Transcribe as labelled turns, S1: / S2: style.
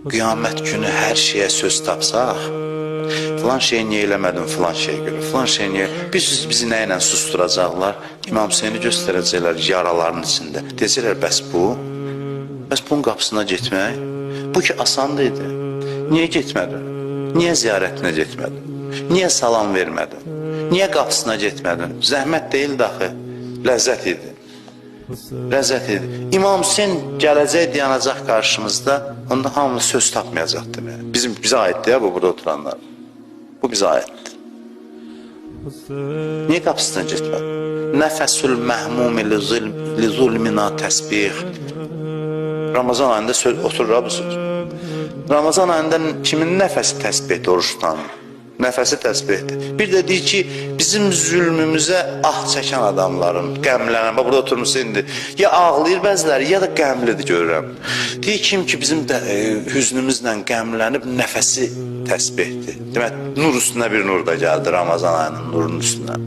S1: Qiyamət günü hər şeyə söz tapsaq, filan şeyi niyə eləmədin, filan şeyə görə, filan şeyi niyə... Bizi nə ilə susturacaqlar? İmam Hüseyni göstərəcəklər yaraların içində. Deyəcəklər, bəs bu? Bəs bunun qapısına getmək? Bu ki, asan idi. Niyə getmədin? Niyə ziyarətinə getmədin? Niyə salam vermədin? Niyə qapısına getmədin? Zəhmət deyildi axı, ləzzət idi. Ləzzət idi. İmam Hüseyn gələcək, dayanacaq qarşımızda, onda hamı söz tapmayacaq demək. Bizə aiddir ya bu, burada oturanlar. Bu bizə aiddir. Niyə qapısına getmədin? Nəfəsül məhmumi li zulmina təsbih. Ramazan ayında söz, oturur ha bu söz. Ramazan ayında kimin nəfəsi təsbihdir oruçdan? Nəfəsi təsbihdir. Bir də deyir ki, bizim zülmümüzə ah çəkən adamların, qəmlənən, bax burada oturmuşsun indi, ya ağlayır bəziləri, ya da qəmlidir görürəm. Deyir kim ki, bizim də, hüznümüzlə qəmlənib, nəfəsi təsbihdir. Demək, nur üstünə bir nur da gəldi Ramazan ayının nurunun üstünə.